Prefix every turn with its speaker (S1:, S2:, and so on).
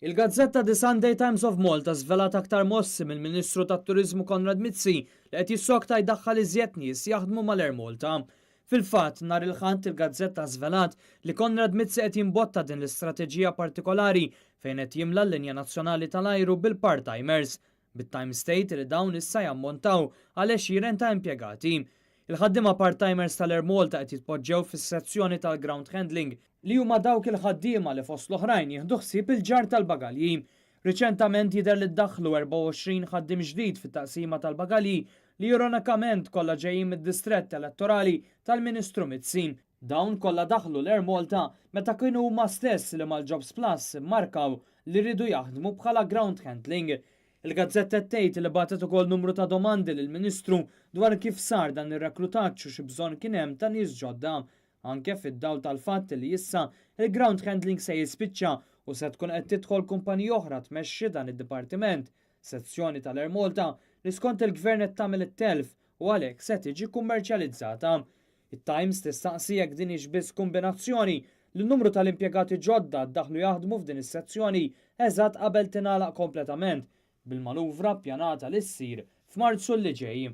S1: Il-gazzetta The Sunday Times of Malta żvelat aktar mossi mill-Ministru tat-Turiżmu Konrad Mizzi li qed jissokta jdaħħal iżjed nies jaħdmu mal-Air Malta. Fil-fatt, nhar il-Ħadd il-gazzetta żvelat li Konrad Mizzi qed jimbotta din l-istrateġija partikolari fejn qed jimla l-linja nazzjonali tal-ajru bil-part-timers, bit-Times tgħid li dawn issa jammontaw għal għexieren ta' impjegati. Il-ħaddiema part-timers tal-Air Malta qed jitpoġġew fis-sezzjoni tal-ground handling, li huma dawk il-ħaddiema li fost l-oħrajn jieħdu ħsieb il-ġarr tal-bagalji. Riċentament jidher li ddaħħlu 24 ħaddiem ġdid fit-taqsima tal-bagalji li ironikament kollha ġejjin mid-distrett elettorali tal-Ministru Mizzi. Dawn kollha daħlu l-Air Malta meta kienu huma stess li mal-Jobs Plus markaw li rridu jaħdmu bħala ground handling. Il-gazzetta tgħid li bagħtet ukoll numru ta' domandi lill-Ministru dwar kif sar dan ir-reklutaġġ u xi bżonn kien hemm ta' nies ġodda, anke fid-dawl tal-fatt li issa il-ground handling se jispiċċa u se tkun qed tidħol kumpanija oħra tmexxi dan id-dipartiment, sezzjoni tal-Air Malta li skont il-gvern qed tagħmel it-telf u għalhekk se tiġi kummerċjalizzata. It-Times tistaqsi jekk din hix biss kombinazzjoni li n-numru tal-impjegati ġodda daħlu jaħdmu f'din is-sezzjoni eżatt qabel tingħalaq kompletament bil-manuvra ppjanata li ssir f'Marzu li ġej.